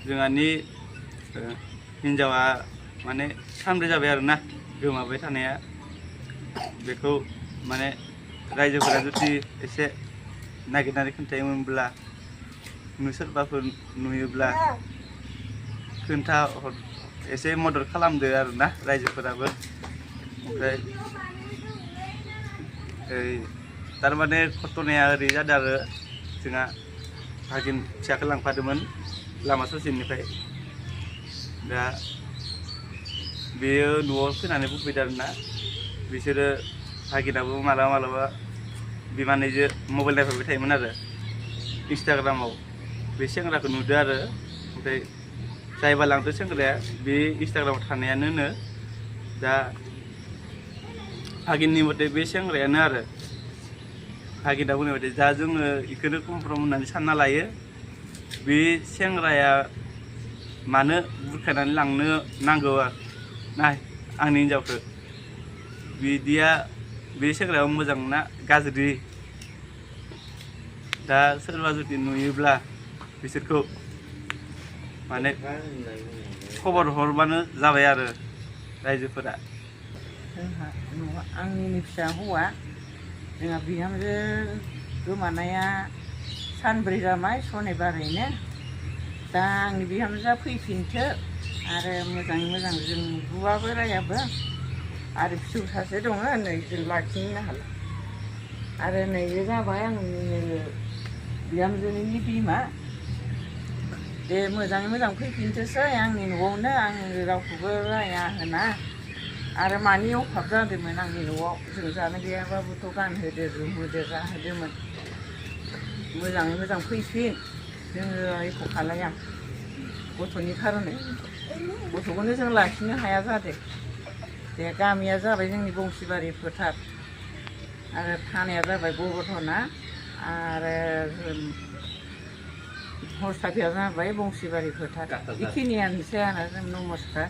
जोंहानि हिन्जावा माने सानब्रै जाबाय आरोना गोमाबाय थानाया बेखौ माने रायजोफोरा जुदि एसे नागिरनानै खोन्थायोमोनब्ला सोरबाफोर नुयोब्ला खोन्था एसे मदद खालामदो आरोना रायजोफोराबो ओमफ्राय तारमाने घटनाया ओरै जादों आरो जोंहा भागिन फिसाखौ लांफादोंमोन लामा ससेनिफ्राय दा बेयो न'आव फैनानै बुंफैदों आरोना बिसोरो भागिनाबो मालाबा बिमानैजों मबाइल नायफाबाय थायोमोन आरो इन्स्टाग्रामाव बे सेंग्राखौ नुदों आरो ओमफ्राय जायबा लांदो सेंग्राया बे इन्स्टाग्रामाव थानायानो दा भागिननि मथे बे सेंग्रायानो आरो भागिना बुंनाय बायदि दा जोङो बेखौनो कनफार्म होननानै सानना लायो बे सेंग्राया मानो बुरखायनानै लांनो नांगौ ना आंनि हिन्जावखौ बिदिया बे सेंग्राया मोजां ना गाज्रि दा सोरबा जुदि नुयोब्ला बिसोरखौ माने खबर हरबानो जाबाय आरो रायजोफोरा आंनि फिसा हौवा जोंहा बिहामजो गोमानाया सानब्रै जाबाय सनिबारैनो दा आंनि बिहामजोआ फैफिनथो आरो मोजाङै मोजां जों बुआबो रायाबो आरो फिसौ सासे दङ नै जों लाखिनो हाला आरो नैबे जाबाय आंनि बिहामजोनि बिमा दे मोजाङै मोजां फैफिनथोसै आंनि न'आवनो आं रावखौबो राया होना आरो मानि अभाब जादोंमोन आंनि न'आव जों जानो गैयाबाबोथ' गानहोदो जोमहोदो जाहोदोंमोन मोजाङै मोजां फैफिन जोङो एख' खालाया गथ'नि खार'नै गथ'खौनो जों लाखिनो हाया जादों दे गामिया जाबाय जोंनि बंसिबारि फोथार आरो थानाया जाबाय गबरधना आरो हस्टापिया जाबाय बंसिबारि फोथार बेखिनियानोसै आरो जों नमस्कार